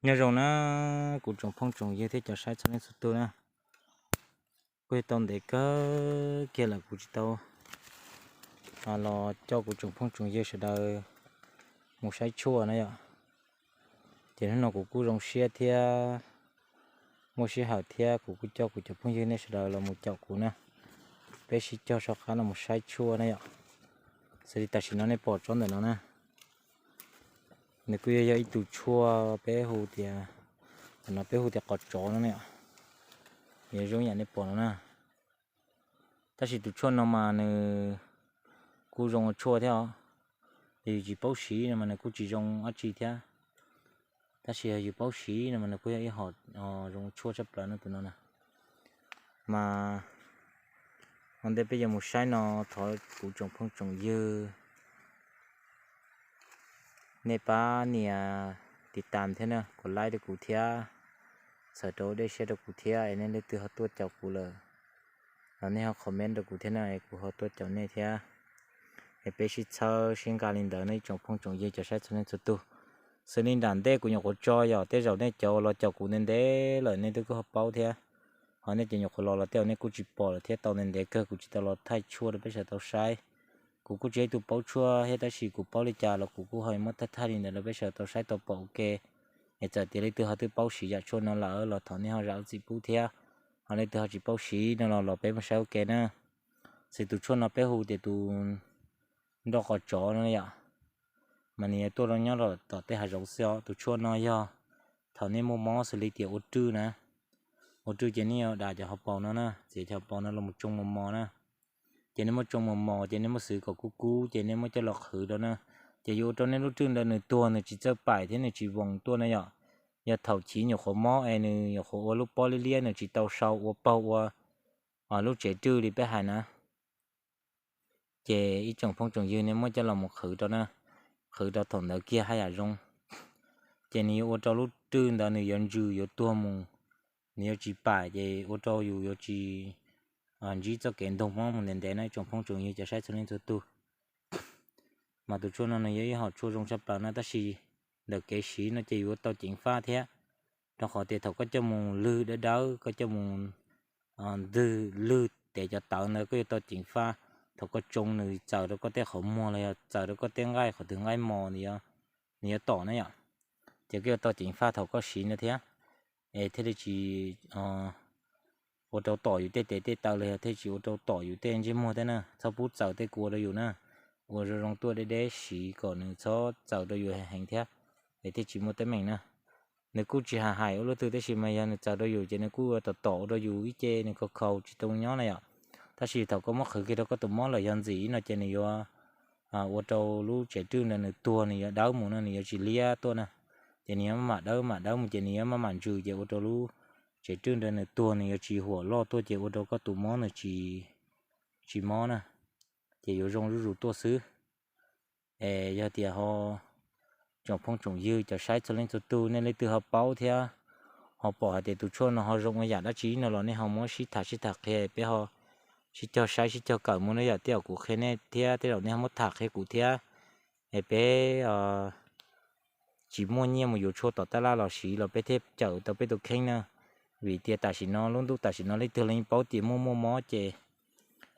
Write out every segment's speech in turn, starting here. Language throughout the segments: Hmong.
Nyob zoo na kuv tsoom phooj tsoom ywg thiab cov saib txhua leej txhua tus na. Kuj tau ntev kawg kiag lawm kuv tsis tau los coj kuv tsoom phooj tsoom ywg sawv daws mus saib tshuaj na yom. Ces hnub no kuv kuj zoo siab thiab muaj sij hawm thiab kuv kuj coj kuv cov phooj ywg nej sawv daws los mus caum kuv na. Peb sib cog soj qab los mus saib tshuaj na yom. Xws li tam sim no nej pom tsob ntawm no na, nws kuj yog yog ib tug tshuaj peb hu tias, tam no peb hu tias qos tsov no ne. Nws zoo yam nej pom no na. Tab sis tus tshuaj no mas nws kuj zoo ua tshuaj thiab os. Yog yus tsis paub siv no mas nws kuj tsis zoo dab tsi thiab. Tab sis yog yus paub siv no mas nws kuj yog ib hom zoo ua tshuaj tshaj plaws no tus no na. Mas ua ntej peb yuav mus saib no, thov kuv tsoom phooj tsoom ywg nej pab nias tiv tam thiab na, kuv like rau kuv thiab, txhawm rau dej siab rau kuv thiab es nej leej twg ho tuaj caum kuv lawm los nej ho comment rau kuv thiab na es kuv ho tuaj caum nej thiab. Es peb sib txhawb sib nqa li ntawd no ib tsoom phooj tsoom ywg cov saib txhua leej txhua tus. Xws li nram ntej kuv nyuam qhuav tso yom, tej zaum nej cov uas los caum kuv ntev ntev lawm nej twb kuj ho paub thiab. Ho nej cov nyuam qhuav los los tej zaum nej kuj tsis pom lawm thiab, tau ntev ntev kawg kuv tsis tau los thaij tshuaj rau peb sawv daws tau saib. Kuv kuj tsis yog ib tug paub tshuaj thiab tab sis kuv paub li cas los kuv kuj ho muab thaij thaij li ntawd rau peb sawv daws tau saib tau pom ua ke. Es txawm tias leej twg ho twb paub siv yam tshuaj no lawm los thov nej ho zam lub txim pub thiab. Ho leej twg ho tsis paub siv no los los peb mus saib ua ke na. Xws tus tshuaj no peb hu tias tus nroj qos tsov no yom, mas nws yuav tuaj rau nyob rau tom tej hav zoov xwb os. Tus tshuaj no yog thaum nej muaj mob xws li tias ua rwj na, ua rwj ces nej yuav dam cov hauv paus no na, txiav cov hauv paus no los mus tsoo mos mos na. Ces nej muab tsoo mos mos ces nej muab xwv kom kub kub ces nej muab coj los qhwv rau na. Ces yuav ua rau nej lub rwj ntawd nws tuag nws tsis txawj paim thiab nws tsis voos tuaj na yom. Yog thaum chiv nyuam qhuav mob es nws nyuam qhuav ua lub pob liab liab nws tsis tau sau ua paug ua lub tsev rwj li peb hais na. Ces ib tsoom phooj tsoom ywg nej muab coj los mus qhwv rau na, qhwv rau thaum ntawd kiag haj yam zoo. Ces nws yuav ua rau lub rwj ntawd nws yuav ntsws yuav tuag mus, nws yuav tsis paim ces ua rau yus yuav tsis ntsib txoj kev ntog mob mus ntev ntev no ib tsoom phooj tsoom ywg cov saib txhua leej txhua tus. Mas tus tshuaj no nws yog ib hom tshuaj zoo tshaj plaws no tab sis ntawm kev siv no ces yuav tau ceev faj thiab, rau qhov tias thaum koj coj mus lwg dawb dawb, koj coj mus ntwg lwg tev cov tawv ntawd koj yuav tau ceev faj. Thaum koj tsoo nws txaws rau koj tej qhov muag los yog txaws rau koj tej nqaij qhov twg nqaij mos nws yuav tom na yom. Ces koj yuav tau ceev faj thaum koj siv no thiab, es thiaj li tsis ua rau tom yus tej tes tej taw los yog thiaj tsis ua rau tom yus tej ntsej muag thiab na. Txhob pub txaws tej kua rau yus na, ua zoo zoo tuaj deb deb siv kom nws txhob txaws rau yus heev heev thiab, es thiaj tsis muaj teeb meem na. Nws kuj tsis hais hais ua luaj twg tab sis mas yog nws txaws rau yus ces nws kuj ua tom tom ua rau yus ib ce nws khaus khaus tsis tau nyob na yom. Tab sis thaum koj muab qhwv kiag rau koj tus mob lawm yog ntxim no ces nws yuav ua rau lub tsev rwj ntawd nws tuag nws yuav dawb mus no nws yuav tsis liab tuaj na. Ces nws yuav maj mam dawb mam dawb mus ces nws yuav maj mam ntsws ces ua rau lub tsev rwj ntawd nws tuag nws yuav tsis huam loj tuaj ces ua rau koj tus mob nws tsis mob na, ces yuav zoo zuj zus tuaj xwb. Es yog tias ho tsoom phooj tsoom ywg cov saib txhua leej txhua tus nej leej twg ho paub thiab ho pom hais tias tus tshuaj no ho zoo ua yam dab tsi no los nej ho muab sib tham sib tham qhia peb ho sib cog saib sib cog kawm mus na yom. Tej zaum kuv qhia nej thiab tej zaum nej ho muab tham qhia kuv thiab. Es peb tsis muaj nyiaj mus yuav tshuaj tom tab laj los siv los peb thiaj cawm tau peb tus kheej na. Vim tias tam sim no lub ntuj tam sim no leej twg los yeej paub tias muaj muaj mob ces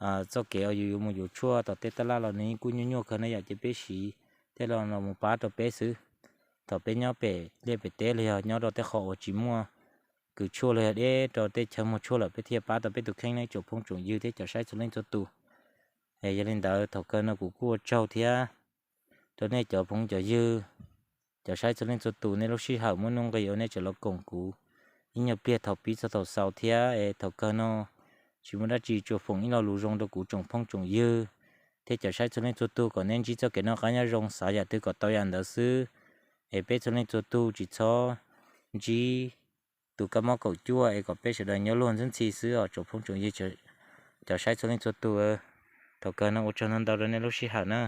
txoj kev uas yus yuav mus yuav tshuaj tom tej tab laj los nws yeej kuj nyuaj nyuaj kawg na yom. Ces peb siv tej los los mus pab rau peb xwb. Thaum peb nyob pem liaj pem teb los yog nyob rau tej qhov uas tsis muaj kws tshuaj los yog deb rau tej chaw muag tshuaj lawm peb thiaj pab tau peb tus kheej na ib tsoom phooj tsoom ywg thiab cov saib txhua leej txhua tus. Es yog li ntawd thaum kawg no kuv kuj ua tsaug thiab rau nej cov phooj cov ywg, cov saib txhua leej txhua tus nej lub sij hawm muaj nuj nqis uas nej tseem los koom kuv ib nyuag pliag thaum pib txog thaum xaus thiab es thaum kawg no tsis muaj dab tsi tsuas foom ib lo lus zoo rau kuv tsoom phooj tsoom ywg thiab cov saib txhua leej txhua tus kom nej ntsib txoj kev noj qab nyob zoo xav yam twg kom tau yam ntawd xwb. Es peb txhua leej txhua tus tsis txhob ntsib tus kab mob kaum cuaj es kom peb sawv daws nyob luag ntxhi ntxhi xwb os tsoom phooj tsoom ywg, cov saib txhua leej txhua tus. Thaum kawg no ua tsaug ntau ntau rau nej lub sij hawm na.